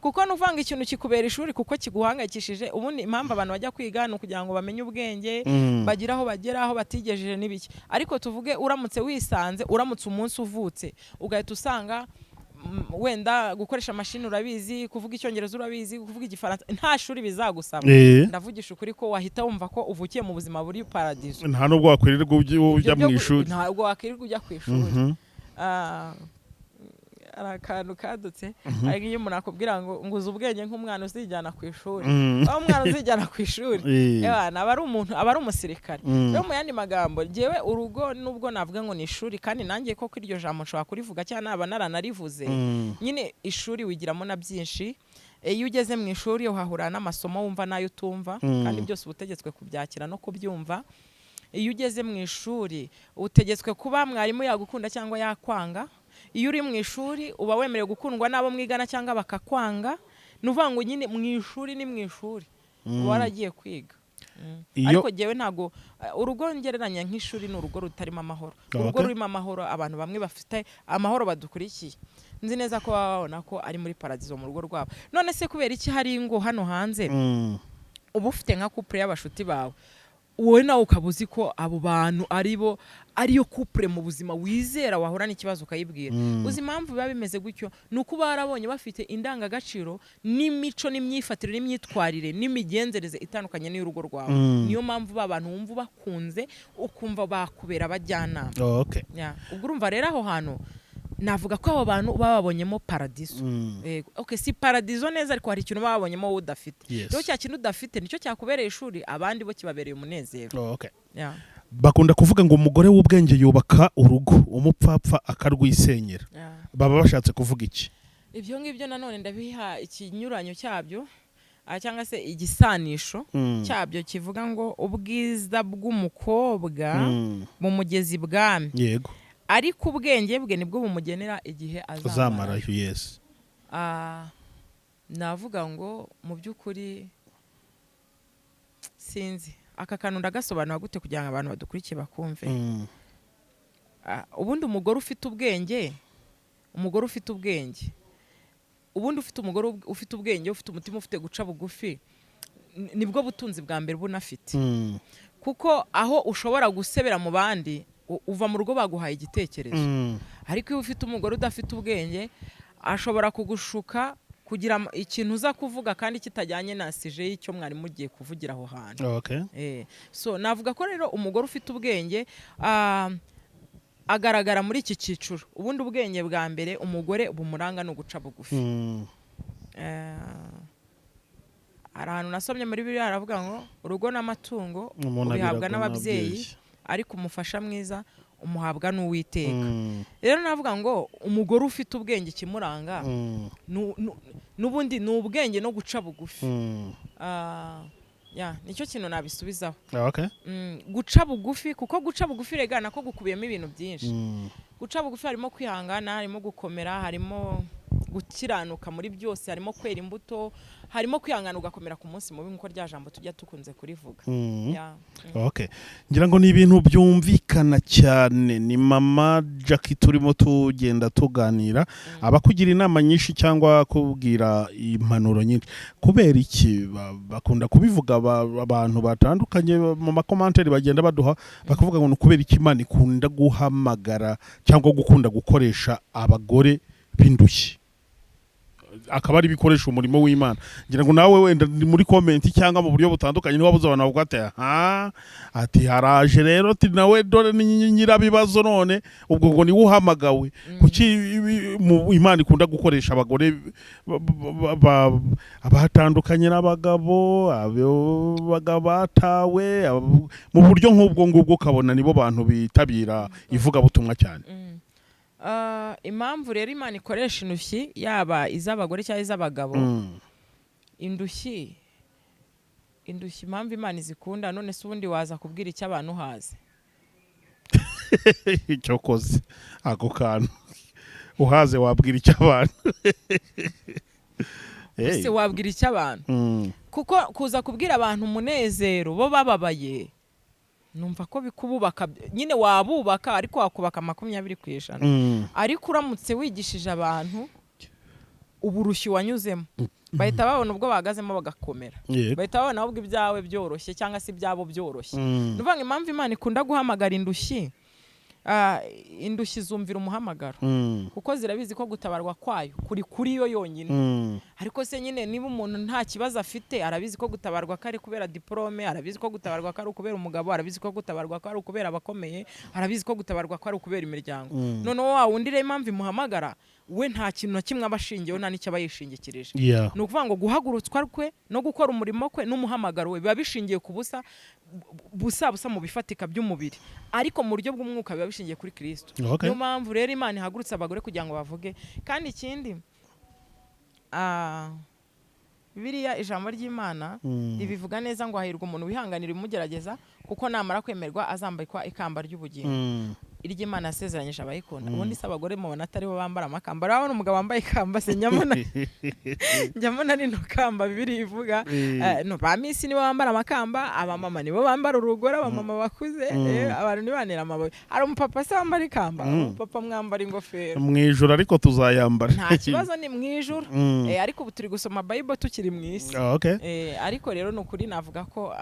kuko nuvanga ikintu kikubera ishuri kuko kiguhangayikishije. Ubundi impamvu abantu bajya kwiga ni ukugira ngo bamenye ubwenge, bagire aho bagera, aho batigejeje n'ibiki. Ariko tuvuge uramutse wisanze, uramutse umunsi uvutse ugahita usanga wenda gukoresha mashini urabizi, kuvuga Icyongereza urabizi, kuvuga Igifaransa, nta shuri bizagusaba, ndavugisha ukuri ko wahita wumva ko uvukiye mu buzima buri paradizo. Nta nubwo wakwirirwa ujya Ibyo mu ishuri. Ntabwo wakwirirwa ujya ku ishuri. Ah, hari akantu kadutse, ariko iyo umuntu akubwira ngo nguze ubwenge nk'umwana uzijyana ku ishuri, aho umwana uzijyana ku ishuri, ewana, aba ari umuntu, aba ari umusirikare. Rero mu yandi magambo, njyewe urugo nubwo navuga ngo ni ishuri, kandi nanjye koko iryo jambo nshobora kurivuga cyangwa naba naranarivuze, nyine ishuri wigiramo na byinshi. Iyo ugeze mu ishuri uhahura n'amasomo wumva n'ayo utumva, kandi byose uba utegetswe kubyakira no kubyumva. Iyo ugeze mu ishuri utegetswe kuba mwarimu yagukunda cyangwa yakwanga. Iyo uri mu ishuri uba wemerewe gukundwa n'abo mwigana cyangwa bakakwanga. Ni ukuvuga ngo nyine mu ishuri ni mu ishuri, uba waragiye kwiga. Ariko jyewe ntabwo urugo ngereranya nk'ishuri ni urugo rutarimo amahoro. Urugo rurimo amahoro, abantu bamwe bafite amahoro badukurikiye, nzi neza ko baba babona ko ari muri paradizo mu rugo rwabo. None se kubera iki hari ingo hano hanze uba ufite nka couple y'abashuti bawe, wowe nawe ukaba uzi ko abo bantu ari bo, ariyo couple mu buzima wizera, wahura n'ikibazo ukayibwira? Uzi impamvu biba bimeze gutyo? Ni uko uba warabonye bafite indangagaciro n'imico n'imyifatire n'imyitwarire n'imigenzereze itandukanye n'iy'urugo rwawe. Niyo mpamvu ba bantu wumva ubakunze, ukumva bakubera abajyanama. Yeah. Ubwo urumva rero aho hantu navuga ko abo bantu baba babonyemo paradiso. Yego. Okay, si paradiso neza, ariko hari ikintu baba babonyemo wowe udafite. Rero cya kintu udafite nicyo cyakubereye ishuri, abandi bo kibabereye umunezero. Yeah. Bakunda kuvuga ngo umugore w'ubwenge yubaka urugo, umupfapfa akarwisenyera. Baba bashatse kuvuga iki? Ibyo ngibyo nanone ndabiha ikinyuranyo cyabyo, cyangwa se igisanisho cyabyo kivuga ngo ubwiza bw'umukobwa bumugeza ibwami, ariko ubwenge bwe nibwo bumugenera igihe azamara. Azamarayo, yes. Ah, navuga ngo mu by'ukuri sinzi aka kantu ndagasobanura gute kugira ngo abantu badukurikiye bakumve. Ah, ubundi umugore ufite ubwenge, umugore ufite ubwenge, ubundi ufite umugore ufite ubwenge, ufite umutima, ufite guca bugufi, nibwo butunzi bwa mbere bunafite, kuko aho ushobora gusebera mu bandi, uva mu rugo baguhaye igitekerezo. Ariko iyo ufite umugore udafite ubwenge, ashobora kugushuka kugira ikintu uza kuvuga kandi kitajyanye na sujet y'icyo mwari mugiye kuvugira aho hantu. So navuga ko rero umugore ufite ubwenge agaragara muri iki cyiciro. Ubundi ubwenge bwa mbere umugore bumuranga ni uguca bugufi. Hari ahantu nasomye muri Bibiliya haravuga ngo urugo n'amatungo Umuntu ubihabwa abiragwa n'ababyeyi, n'ababyeyi. ariko umufasha mwiza umuhabwa n'Uwiteka. Rero navuga ngo umugore ufite ubwenge ikimuranga n'ubundi ni ubwenge no guca bugufi. Ah, ya nicyo kintu nabisubizaho. Guca bugufi, kuko guca bugufi rega nako gukubiyemo ibintu byinshi. Guca bugufi harimo kwihangana, harimo gukomera, harimo gukiranuka muri byose, harimo kwera imbuto, harimo kwihangana ugakomera ku munsi mubi, nk'uko rya jambo tujya tukunze kurivuga. Ya. Okay. Ngira ngo ni ibintu byumvikana cyane. Ni mama Jackie turimo tugenda tuganira, abakugira inama nyinshi cyangwa kubwira impanuro nyinshi. Kubera iki bakunda kubivuga abantu batandukanye mu ma commentaires bagenda baduha, bakavuga ngo ni ukubera iki Imana ikunda guhamagara cyangwa gukunda gukoresha abagore b'indushyi, akaba ari ibikoresha umurimo w'Imana? Ngira ngo nawe wenda ni muri comment cyangwa mu buryo butandukanye niba wabuze abantu bavuga ati aha, ati haraje rero, ati nawe dore ni nyirabibazo, none ubwo ngo niwe uhamagawe. Kuki Imana ikunda gukoresha abagore abatandukanye n'abagabo, abagabo batawe, mu buryo nk'ubwo ngubwo, ukabona nibo bantu bitabira ivugabutumwa cyane? Ah, impamvu rero Imana ikoresha indushyi, yaba iz'abagore cyangwa iz'abagabo, indushyi impamvu Imana izikunda, none se ubundi waza kubwira icyo abantu uhaze? Cyokoze ako kantu uhaze wabwira icyo abantu. Hey. Se wabwira icyo abantu? Kuko kuza kubwira abantu umunezero bo bababaye, numva ko bikububaka nyine, wabubaka ariko wakubaka 20%. Ariko uramutse wigishije abantu uburushyi wanyuzemo, bahita babona ubwo bahagazemo bagakomera. Bahita babona ahubwo ibyawe byoroshye cyangwa se ibyabo byoroshye. Ni ukuvuga ngo impamvu Imana ikunda guhamagara indushyi, indushyi zumvira umuhamagaro, kuko zirabizi ko gutabarwa kwayo kuri kuri yo yonyine. Ariko se nyine niba umuntu nta kibazo afite, arabizi ko gutabarwa ko ari kubera diporome, arabizi ko gutabarwa ko ari ukubera umugabo, arabizi ko gutabarwa ko ari ukubera abakomeye, arabizi ko gutabarwa ko ari ukubera imiryango. Noneho wa wundi rero impamvu imuhamagara, we nta kintu na kimwe aba ashingiyeho, nta n'icyo aba yishingikirije. Ni ukuvuga ngo guhagurutswa kwe no gukora umurimo kwe n'umuhamagaro we biba bishingiye ku busa busa busa mu bifatika by'umubiri, ariko mu buryo bw'umwuka biba bishingiye kuri Kirisito. Niyo mpamvu rero Imana ihagurutse abagore kugira ngo bavuge. Kandi ikindi, biriya ijambo ry'Imana ribivuga neza ngo hahirwa umuntu wihanganira ibimugerageza, kuko namara kwemerwa azambikwa ikamba ry'ubugingo iry'Imana yasezeranyije abayikunda. Ubundi se abagore mubona atari bo bambara amakamba? Urabona umugabo wambaye ikamba se? Njyamona rino kamba Bibiliya ivuga. No, ba miss nibo bambara amakamba, abamama nibo bambara urugori, abamama bakuze. Abantu ntibanira amababi. Hari umupapa se wambara ikamba? Umupapa mwambara ingofero. Mu ijoro ariko tuzayambara. Nta kibazo, ni mu ijuru. Ariko ubu turi gusoma Bible tukiri mu isi. Ariko rero ni ukuri navuga ko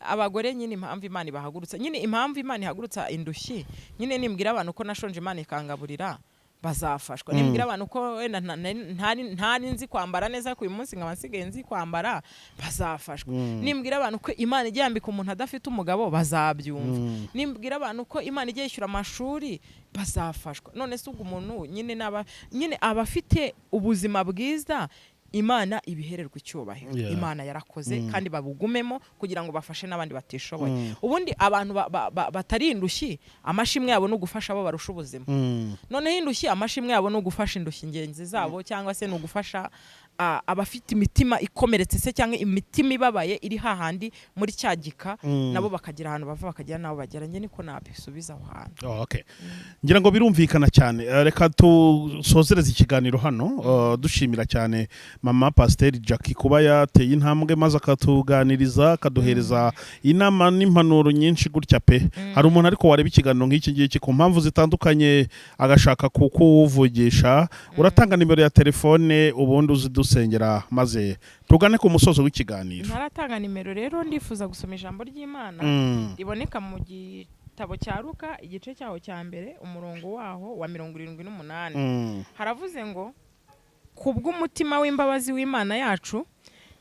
abagore nyine impamvu Imana ibahagurutsa nyine, impamvu Imana ihagurutsa indushyi nyine, nimbwira abantu ko nashonje Imana ikangaburira, bazafashwa. Nimbwira abantu ko wenda ntari nzi kwambara neza, ariko uyu munsi nkaba nsigaye nzi kwambara, bazafashwa. Nimbwira abantu ko Imana ijya yambika umuntu adafite umugabo, bazabyumva. Nimbwira abantu ko Imana ijya yishyura amashuri, bazafashwa. None se ubwo umuntu nyine naba nyine aba afite ubuzima bwiza, Imana ibihererwa icyubahiro. Imana yarakoze. Kandi babugumemo kugira ngo bafashe n'abandi batishoboye. Ubundi abantu batari indushyi, amashimwe yabo ni ugufasha abo barusha ubuzima. Noneho indushyi, amashimwe yabo ni ugufasha indushyi ngenzi zabo, cyangwa se ni ugufasha abafite imitima ikomeretse se cyangwa imitima ibabaye iri hahandi muri cya gika, nabo bakagira ahantu bava bakagera n'aho bagera. Njye niko nabisubiza aho hantu. Oh, okay. Ngira ngo birumvikana cyane. Reka tusozereze ikiganiro hano, dushimira cyane mama Pasiteri Jackie kuba yateye intambwe maze akatuganiriza, akaduhereza inama n'impanuro nyinshi gutya pe. Hari umuntu ariko wareba ikiganiro nk'iki ngiki ku mpamvu zitandukanye agashaka kukuvugisha, uratanga nimero ya telefone ubundi uzidusengera maze tugane ku musozo w'ikiganiro. Ntaratanga nimero rero, ndifuza gusoma ijambo ry'Imana riboneka mu gitabo cya Luka, igice cyaho cya mbere, umurongo waho wa 78. Haravuze ngo kubw'umutima w'imbabazi w'Imana yacu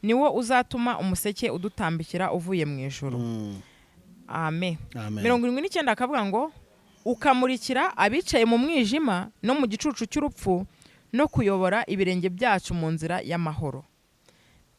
niwo uzatuma umuseke udutambikira uvuye mu ijuru. Amen. Amen. 79 akavuga ngo ukamurikira abicaye mu mwijima no mu gicucu cy'urupfu, no kuyobora ibirenge byacu mu nzira y'amahoro.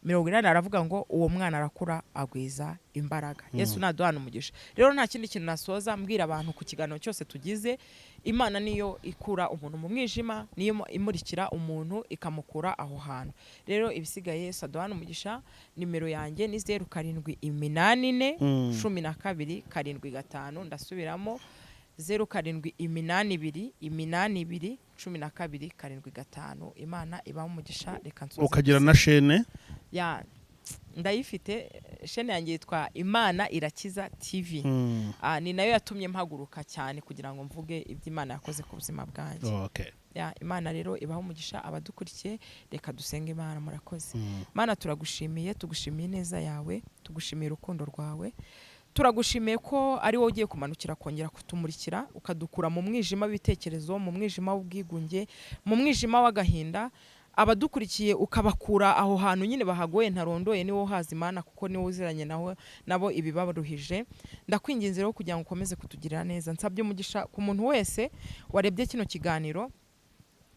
80 aravuga ngo uwo mwana arakura agwiza imbaraga. Yesu naduhana umugisha. Rero nta kindi kintu nasoza mbwira abantu ku kiganiro cyose tugize, Imana niyo ikura umuntu mu mwijima, niyo imurikira umuntu ikamukura aho hantu. Rero ibisigaye Yesu aduhana umugisha. Nimero yanjye ni 0784 12 75. Ndasubiramo: 0782 82 12 75. Imana ibaha umugisha. Reka nsoze. Ukagira na chaîne? Ya, ndayifite. Chaîne yanjye yitwa Imana Irakiza TV. Ni nayo yatumye mpaguruka cyane kugira ngo mvuge ibyo Imana yakoze ku buzima bwanjye. Ya, Imana rero ibaha umugisha abadukurikiye. Reka dusenge Imana. Murakoze. Mana, turagushimiye, tugushimiye ineza yawe, tugushimiye urukundo rwawe, turagushimiye ko ari wowe ugiye kumanukira kongera kutumurikira, ukadukura mu mwijima w'ibitekerezo, mu mwijima w'ubwigunge, mu mwijima w'agahinda. Abadukurikiye ukabakura aho hantu nyine bahagoye ntarondoye, niwo haza Imana, kuko niwo uziranye nawe nabo ibibaruhije. Ndakwinginze rero kugira ngo ukomeze kutugirira neza. Nsabye umugisha ku muntu wese warebye kino kiganiro.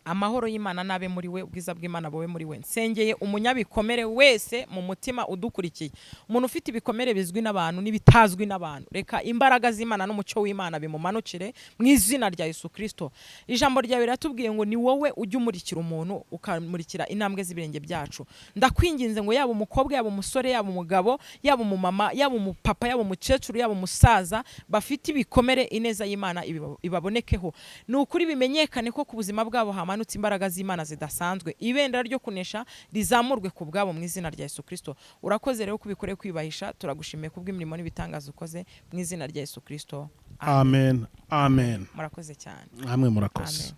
Amahoro y'Imana nabe muri we, ubwiza bw'Imana bube muri we. Nsengeye umunyabikomere wese mu mutima udukurikiye, umuntu ufite ibikomere bizwi n'abantu n'ibitazwi n'abantu, reka imbaraga z'Imana n'umucyo w'Imana bimumanukire mu izina rya Yesu Kirisito. Ijambo ryawe riratubwiye ngo ni wowe ujya umurikira umuntu, ukamurikira intambwe z'ibirenge byacu. Ndakwinginze ngo yaba umukobwa, yaba umusore, yaba umugabo, yaba umumama, yaba umupapa, yaba umukecuru, yaba umusaza bafite ibikomere, ineza y'Imana ibabonekeho. Ni ukuri bimenyekane ko ku buzima bwabo hamanutse imbaraga z'Imana zidasanzwe, ibendera ryo kunesha rizamurwe ku bwabo mu izina rya Yesu Kirisito. Urakoze rero kubikore kwiyubahisha. Turagushimiye kubw'imirimo n'ibitangaza ukoze mu izina rya Yesu Kirisito. Amen, amen. Murakoze cyane. Hamwe murakoze.